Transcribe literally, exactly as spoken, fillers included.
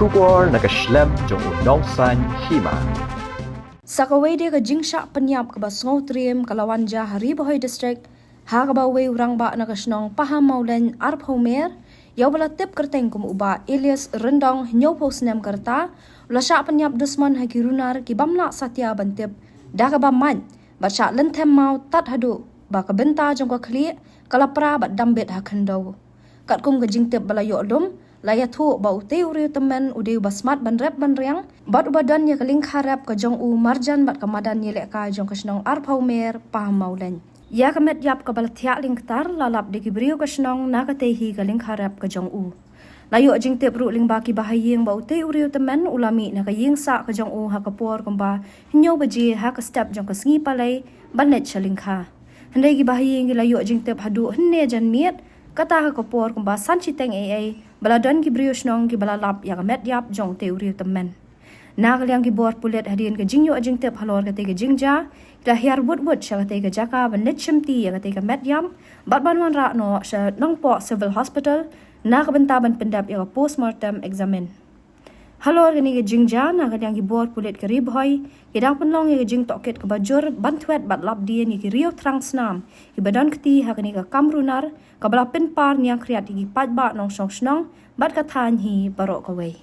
Khubor na ka shlem jong u nongsan hima. Sa kawei de ka jingshah pynïap kaba sngewtriem ka la wan ja ha Ri Bhoi District, ha kaba uwei u rangbah na ka shnong Pahammawlein arphew mer, ïa uba la tip kyrteng kum u Bah Elias Ryndong hynñiewphew snem ka rta, u la shah pynïap dusmon ha ki runar ki bym lah satia ban tip, da kaba mait bad shah lynthem maw tad haduh ba ka bynta jong ka khlieh ka la pra bad dam bit ha khyndew. Katkum ka jingtip ba la ïoh lum, la ïathuh ba utei u riew tymmen u dei uba smat ban rep ban riang bad uba don ïa ka lyngkha rep ka jong u marjan bad ka madan ïalehkai jong ka shnong arphew mer Pahammawlein. Ïa ka met ïap kaba la thiah lyngktar la lap da ki briew ka shnong na katei hi ka lyngkha rep ka jong u. La ïoh jingtip ruh lyngba ki bahaïing ba utei u riew tymmen u la mih na ka ïing sah ka jong u ha ka por kumba hynñiew baje ha ka step jong ka sngi Palei ban leit sha lyngkha. Hynrei ki bahaïing ki la ïoh jingtip haduh hynne janmiet, kata ha ka por kumba san shiteng eiei, ba la don ki briew shnong kiba la lap ïa ka met ïap jong utei u riew tymmen. Na ka liang ki bor pulit, hadien ka jingïoh jingtip halor katei ka jingjia, ki la hiar wut wut sha katei ka jaka ban leit shimti ïa katei ka met ïap bad ban wanrah noh sha Nongpoh Civil Hospital na ka bynta ban pyndep ïa ka postmortem examine. Halor kane ka jingjia, na ka liang ki bor pulit ka Ri Bhoi ki dang pynlong ïa ka jingtohkit kaba jur ban thwet bad lap dien ïa ki riew thrang snam kiba don kti ha kane ka kam runar kaba la pynpar ñiangkhriat ïa ki paidbah nongshong shnong bad ka thaiñ hi baroh kawei.